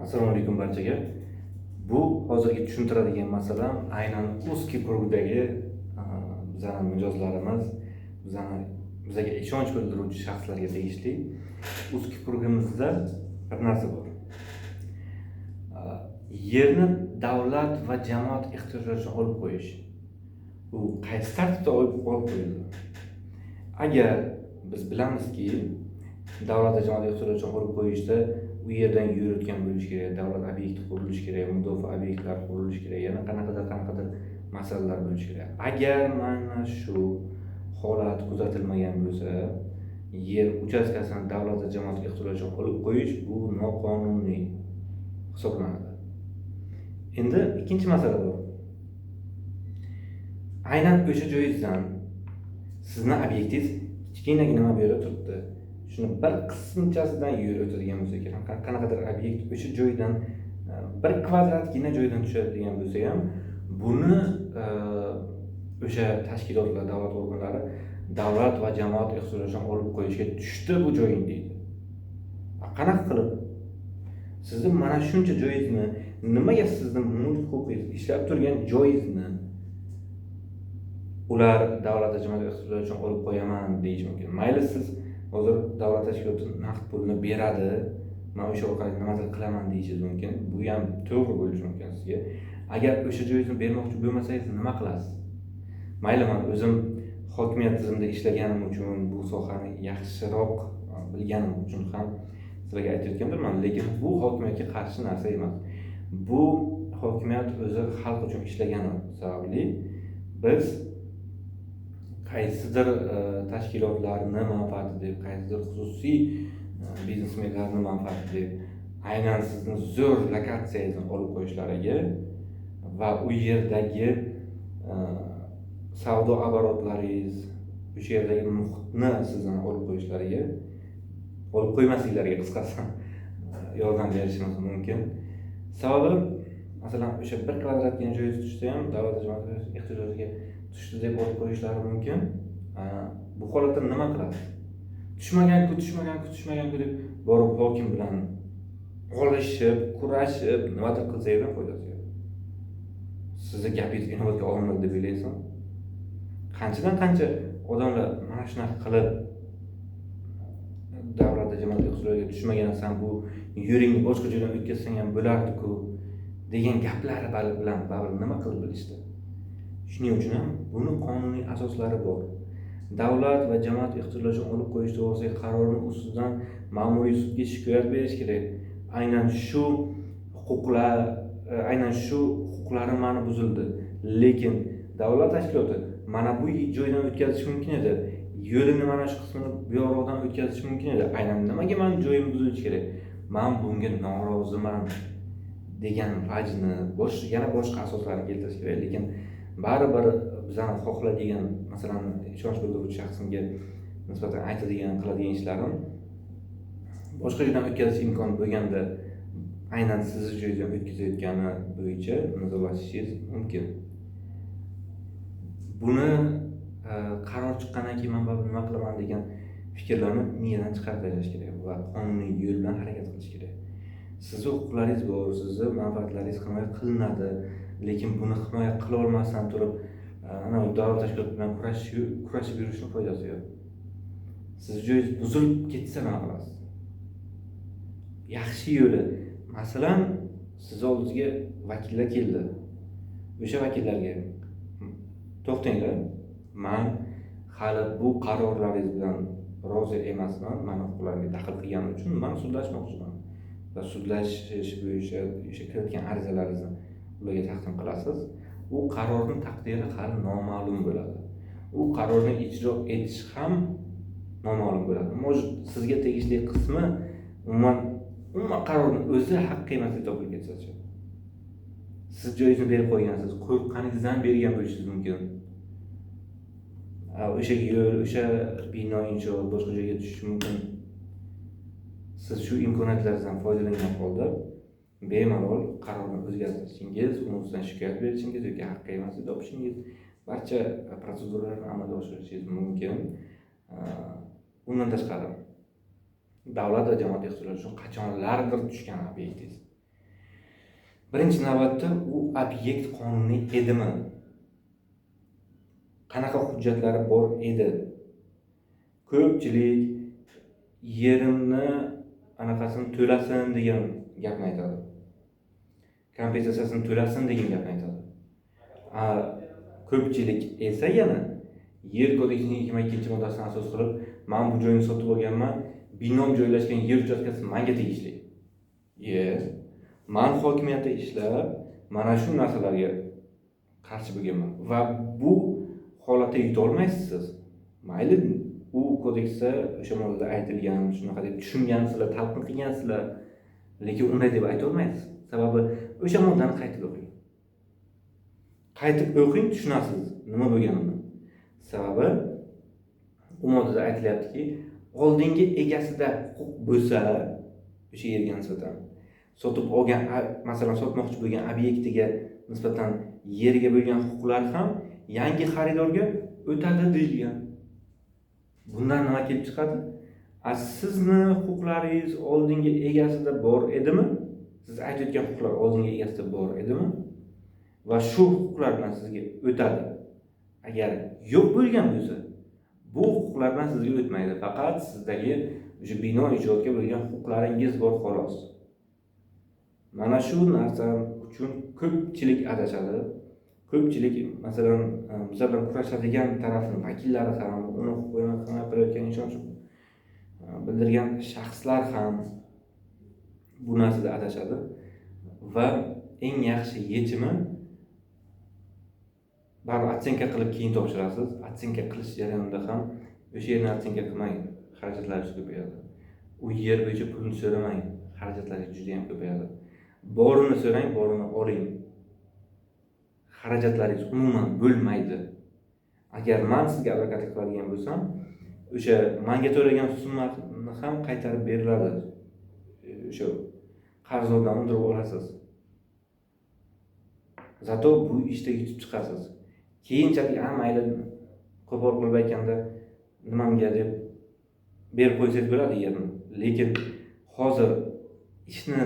Assalomu alaykum barchaga. Bu hozirgi tushuntiradigan masalam aynan узкий круг dagi bizani mijozlarimiz, bizaga ishonch bildiruvchi shaxslarga tegishli. Узкий круг imizda bir narsa bor. Yerni davlat va jamoat ehtiyojlari uchun olib qo'yish. Bu qaysi tartibda olib qo'yildi? Agar biz bilamizki, davlat va jamoat ehtiyojlari uchun olib qo'yishda u yerdan yo'l bo'lishi kerak, davlat obyekti qurilishi kerak, mudofaa obyektlari qurilishi kerak, yana qanaqadir masalalar bo'lishi kerak. Agar mana shu holat kuzatilmagan bo'lsa, yer uchastkasini davlat va jamoat ehtiyojlari uchun olib qo'yish bu noqonuniy hisoblanadi. Endi ikkinchi masala bor. Aynan o'sha joyingizdan sizni obyektingiz kichkinagina nima bu yerda turibdi. Shuni bir qismchasidan yo'l o'tadigan bo'lsa kerak, qanaqadir obyekt o'sha joydan bir kvadratgina joydan tushadigan bo'lsa ham, buni o'sha tashkilotlar, davlat organlari davlat va jamoat ehtiyojlari uchun olib qo'yishga tushdi bu joying deydi. Qanaqa qilib? Sizni mana shuncha joyingizni, nimaga sizni mulk huquqingiz ishlab turgan joyingizni ular davlat va jamoat ehtiyojlari uchun olib qo'yaman deyish mumkin? Mayli, siz hozir davlat tashkiloti naqd pulni beradi, man o'sha orqali nimadir qilaman deyishingiz mumkin. Bu ham to'g'ri bo'lishi mumkin sizga. Agar o'sha joyingizni bermoqchi bo'lmasangiz, nima qilasiz? Mayli, man o'zim hokimiyat tizimida ishlaganim uchun, bu sohani yaxshiroq bilganim uchun ham sizlarga aytayotgandirman, lekin bu hokimiyatga qarshi narsa emas. Bu hokimiyat o'zi xalq uchun ishlagani sababli biz qaysidir tashkilotlarni manfaati deb, qaysidir xususiy biznesmenlarni manfaati deb aynan sizni zo'r lokatsiyangizni olib qo'yishlariga va u yerdagi savdo оборот laringiz, o'sha yerdagi muhitni sizdan olib qo'yishlariga, olib qo'ymasliklariga, qisqasi, yordam berishimiz mumkin. Sababi, masalan, o'sha bir kvadratgina joyingiz tushsa ham, davlat jamoat ehtiyojlariga tushdi deb olib qo'yishlari mumkin. Bu holatda nima qilasiz? Tushmaganku, tushmaganku, tushmaganku deb borib hokim bilan olishib, kurashib, nimadir qilsangiz ham foydasi yo'q. Sizni gapingiz inobatga olinadi deb o'ylaysan? Qanchadan qancha odamlar mana shunaqa qilib davlat jamoat ehtiyojlariga tushmagansan, bu yo'lingni boshqa joydan o'tkazsang ham bo'lardiku degan gaplari bilan baribir nima qilib bilishdi? Shuning uchun ham buni qonuniy asoslari bor. Davlat va jamoat ehtiyojlari uchun olib qo'yish to'g'risidagi qarorni ustidan ma'muriy sudga shikoyat berish kerak. Aynan shu huquqlar, aynan shu huquqlarim mani buzildi, lekin davlat tashkiloti mana bu joydan o'tkazish mumkin edi, yo'lini mana shu qismini bu yoqroqdan o'tkazish mumkin edi, aynan nimaga mani joyim buzilishi kerak, man bunga noroziman degan vajni yana boshqa asoslarni keltirish kerak. Lekin baribir bizani xohladigan, masalan, ishonch bildiruvchi shaxsimga nisbatan aytadigan, qiladigan ishlarim, boshqa joydan o'tkazish imkoni bo'lganda aynan sizni joyingizdan o'tkazayotgani bo'yicha nizolashishingiz mumkin. Buni qaror chiqqandan keyin man baribir nima qilaman degan fikrlarni miyadan chiqarib tashlash kerak va qonuniy yo'l bilan harakat qilish kerak. Sizni huquqlaringiz bor, sizni manfaatlaringiz himoya qilinadi, lekin buni himoya qila olmasdan turib ana davlat tashkiloti bilan kurashib yurishni foydasi yo'q. Sizni joyingiz buzilib ketsa nima qilasiz? Yaxshi yo'li, masalan, sizni oldingizga vakillar keldi. O'sha vakillarga: "To'xtanglar, man hali bu qarorlaringiz bilan rozi emasman, mani huquqlarimga daxl qilgani uchun man sudlashmoqchiman" va sudlashish bo'yicha o'sha kiritgan arizalaringizni ularga taqdim qilasiz. U qarorni taqdiri hali noma'lum bo'ladi, u qarorni ijro etish ham noma'lum bo'ladi. Может, sizga tegishli qismi umuman qarorni o'zi haqqi emas deb topilib ketsachi? Siz joyingizni berib qo'ygansiz, qo'rqqaningizdan bergan bo'lishingiz mumkin. O'sha yo'l, o'sha bino, inshoot boshqa joyga tushishi mumkin. Siz shu imkoniyatlardan foydalangan holda bemalol qarorni o'zgartirishingiz, uni ustidan shikoyat berishingiz yoki haqqi emas deb topishingiz, barcha protseduralarni amalga oshirishingiz mumkin. Undan tashqari, davlat va jamoat ehtiyojlari uchun qachonlardir tushgan obyektingiz Birinchi navbatda u obyekt qonuniy edimi? Qanaqa hujjatlari bor edi? Ko'pchilik yerimni anaqasini to'lasin degan gapni aytadi. Kompensatsiyasini to'lasin degan gapni aytadi. Ko'pchilik esa yana Yer kodeksining 22-moddasini asos qilib, men bu joyni sotib olganman, binom joylashgan yer uchastkasi menga tegishli. Man hokimiyatda ishlab, mana shu narsalarga qarshi bo'lganman va bu holatda yuta olmaysiz siz. Mayli, u kodeksda o'sha moddada aytilgan, shunaqa deb tushungansizlar, talqin qilgansizlar, lekin unday deb ayta olmaysiz. Sababi o'sha moddani qaytib o'qing. Qaytib o'qing, tushunasiz nima bo'lganini. Sababi u moddada aytilyaptiki, oldingi egasida huquq bo'lsa, o'sha yerga nisbatan sotib olgan, masalan, sotmoqchi bo'lgan obyektiga nisbatan yerga bo'lgan huquqlar ham yangi xaridorga o'tadi deyilgan. Bundan nima kelib chiqadi? Sizni huquqlaringiz oldingi egasida bor edimi? Siz aytayotgan huquqlar oldingi egasida bor edimi? Va shu huquqlar bilan sizga o'tadi. Agar yo'q bo'lgan bo'lsa, bu huquqlar bilan sizga o'tmaydi. Faqat sizdagi o'sha bino inshootga bo'lgan huquqlaringiz bor xolos. Mana shu narsa uchun ko'pchilik adashadi. Ko'pchilik, masalan, bizlar bilan kurashadigan tarafning vakillari ham, uni huquqini himoya qilayotgan ishonch bildirgan shaxslar ham bu narsada adashadi va eng yaxshi yechimi baribir оценка qilib keyin topshirasiz. Оценка qilish jarayonida ham o'sha yerni оценка qilmang, xarajatlaringiz ko'payadi. U yer bo'yicha pulni so'ramang, xarajatlaringiz juda ham ko'payadi. Borini so'rang, borini oling. Xarajatlaringiz umuman bo'lmaydi. Agar man sizga advokatlik qiladigan bo'lsam, o'sha manga to'lagan summani ham qaytarib beriladi. O'sha qarzdordan undirib olasiz. Zato bu ishda yutib chiqasiz. Keyinchalik mayli, qo'pol qilib aytganda nimamga deb berib qo'ysangiz bo'ladi yerni. Lekin hozir ishni